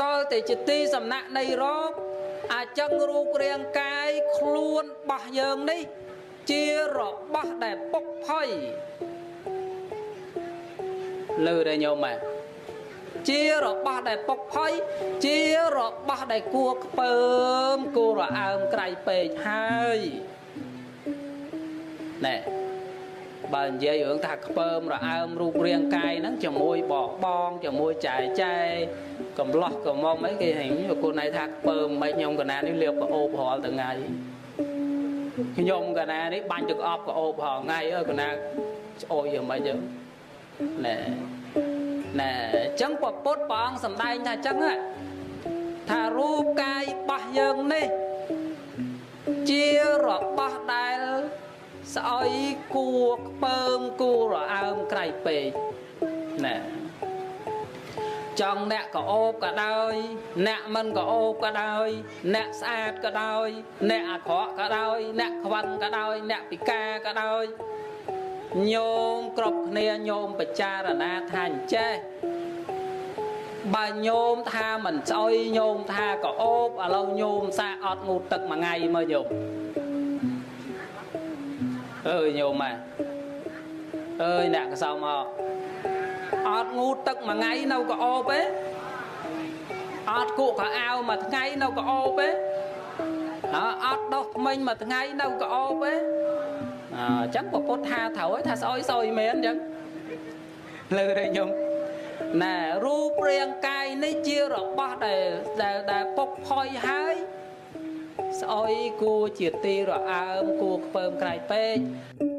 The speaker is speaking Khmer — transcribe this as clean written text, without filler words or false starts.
តើតែជាទីសំណាក់នៃរោគ អាចចឹងរូបរាងកាយខ្លួនរបស់យើងនេះជារបស់ដែលពុកផុយលើដែរញោម ម៉ែ ជារបស់ដែលពុកផុយ ជារបស់ដែលគួរខ្ពើមគួររអើមក្រៃពេកហើយណែ។ បើនិយាយរឿងថាខ្ពើមរអើមរូបរាងកាយហ្នឹង ជាមួយបងបង ជាមួយចែចែកំឡោះកំមុំអីគេហែង គុណឯងថាខ្ពើមមិន ខ្ញុំកណានេះលាបកអូបរាល់ថ្ងៃ ខ្ញុំកណានេះបាញ់ទឹកអប់កអូបរាល់ថ្ងៃ អើកណាឆ្អុយយ៉ាងម៉េចទៅណែណែ។ អញ្ចឹងពពុទ្ធព្រះអង្គសម្ដែងថាអញ្ចឹង ថារូបកាយរបស់យើងនេះជារបស់ដែលស្អុយគួរខ្ពើមគួររអើមក្រៃពេកណែ។ ចង់អ្នកកអូបក៏ដោយ អ្នកមិនកអូបក៏ដោយ អ្នកស្អាតក៏ដោយ អ្នកអាក្រក់ក៏ដោយ អ្នកខ្វិនក៏ដោយ អ្នកពិការក៏ដោយ ញោមគ្រប់គ្នាញោមពិចារណាថាអញ្ចេះ បើញោមថាមិនស្អុយ ញោមថាកអូប ឥឡូវញោមសាកអត់ងូតទឹកមួយថ្ងៃមើលញោមអើយ ញោមម៉ែអើយ អ្នកកសោមកអត់ងូតទឹកមួយថ្ងៃនៅកអូបទេ? អត់គក់កៅអៅមួយថ្ងៃនៅកអូបទេ? អត់ដោះថ្មិញមួយថ្ងៃនៅកអូបទេ? អញ្ចឹងពពុទ្ធថាត្រូវហើយ ថាស្អុយស្អុយមែន។ អញ្ចឹងលើទេញោមណែ រូបរាងកាយនេះជារបស់ដែលដែលដែលពុកផុយហើយ ស្អុយគួរជាទីរអើមគួរខ្ពើមក្រៃពេក។